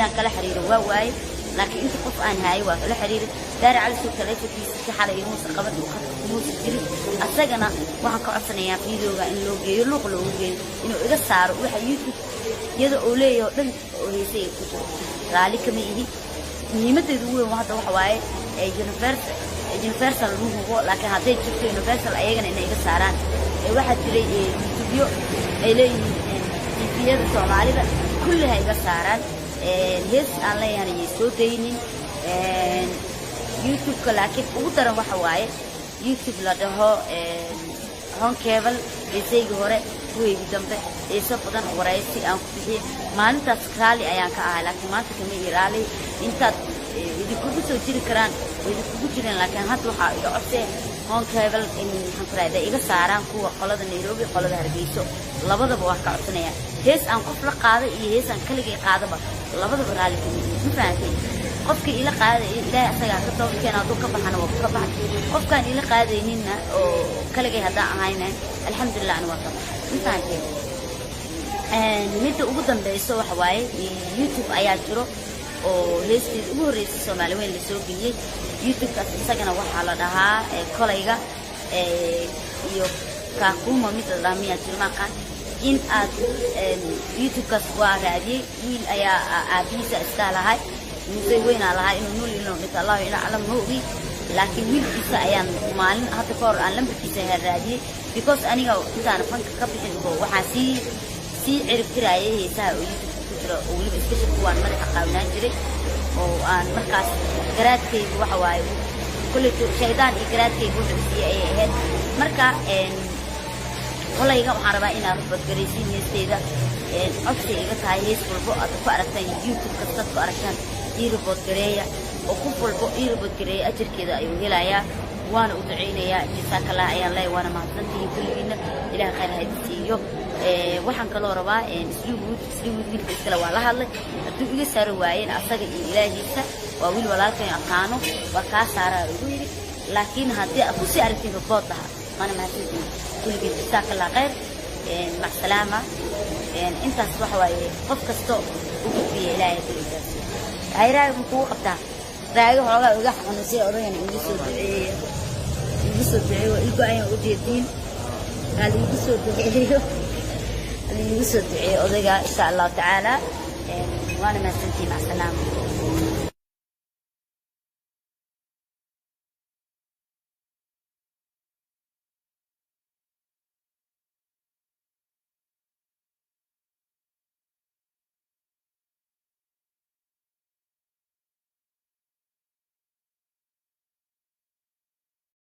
Aan kala xiriiro waa waaye, laakiin inta qof aan haayo waa kala xiriiray. Daari Cali Sow taleefonkiisa si xalay imuusa qaban, uu khadka kumuusa jirin. Asagana waxaan ka codsanayaa videoga in loo geeyo, luuq loogu geeyo, inuu iga saaro waxa YouTube iyada oo leeyahay oo dhan oo heesay ku jiro. Raalli kama ihi. Muhiimadeedu ugu weyn hadda waxa waaye Universal ma hubo, laakiin hadday jirto Universal, ayagana inay iga saaraan. Waxaa jiray YouTubeyo ay leeyihiin TV-yada Soomaalida, kulli ha iga saaraan. Hees aan leeyahan ayay soo daynin YouTube-ka. Laakiin ugu daran waxa waaye YouTube la dhaho Horn Cable. Heesaygi hore, kuweygi dambe, heeso badan, waraysi aan ku bixiyey maalintaas raalli ayaan ka ahay, laakiin maanta kama ihi raalli. Intaad idinkugu soo jiri karaan way idinkugu jireen, laakiin hadda waxaa iga codsee Horn Cable in, maxaan ku rahda, iga saaraan kuwa qolada Nairobi, qolada Hargeyso, labadaba waa ka codsanaya. Hees aan qof la qaaday iyo hees aan kaligay qaadaba, labadaba raalli kama ihi. Ma fahanteen? Qofkii ila qaaday, Ilaahay asagaa ka toobad keena. Hadduu ka baxana waa ka baxay. Qofkaan ila qaadayninna oo kaligay haddaan ahayna, alxamdulilah, ani waa ka baxay. Ma fahanteen? Midda ugu dambeyso waxa waaye YouTube ayaa jiro oo heesteeda ugu horreysay Soomaali weyn lasoo geliyey. YouTube-kaas isagana waxaa la dhahaa Kolayga iyo Kaakuma mid la dhahaa miyaa jiro, maaqaan. In aad YouTube-kaas waa raadiyey, wiil ayaa aabihiisa iska lahay, musey weynaa lahaa. Inuu nool inuu dhinto Allahu ila aclam, ma ogi, laakiin wiilkiisa ayaan maalin hadda ka hor aan lambarkiisa raadiyey, because aniga intaan fanka ka bixin oo waxaan sii cirib tiraayay heesaha oo YouTube ku jira, oo weliba especially kuwaan madaxa qaawnaan jiray, oo aan markaas garaadkaygu waxa waaye kolleyto shaydaan iyo garaadkaygu wuxuu siiyey ayay ahayd. Marka Kolayga waxaan rabaa inaad badgaraysiin heesteyda. Codsi iga tahay, hees walbo aad ku aragtaan YouTube kastaad ku aragtaan, ii report gareeya, oo qof walbo ii report gareeya ajarkeeda ayuu helayaa, waana u ducaynayaa. Jasaakallah ayaan leeyahay, waana mahadsantihiin kulligiina. Ilaah khayr ha idin siiyo. Waxaan kaloo rabaa Sleewood. Sleewood wiilka iskale waa la hadlay. Hadduu iga saari waayeen, asaga iyo Ilaahiisa, waa wiil walaalkan aqaano, waa kaa saaraa ugu yidhi. Laakiin haddii aad kusii aragtiin, report dhaha. Waana mahadsantihiin kulligiin. Jasaakallah khayr, macsalaama. Intaas waxa waaye, qof kasto u gudbiya, Ilaahay hadduu igaarsiiyo. Hayraaga ma kugu qabtaa? Raaga xoogaa iga xanuunsay. Odaygan igu soo duceeye, igu soo duceeyo. Waa igu ayaan ujeediin. Ha liigu soo duceeyo, ha liigu soo duceeyo odayga, insha Allahu tacaala. Waana mahadsantihiin, macsalaama.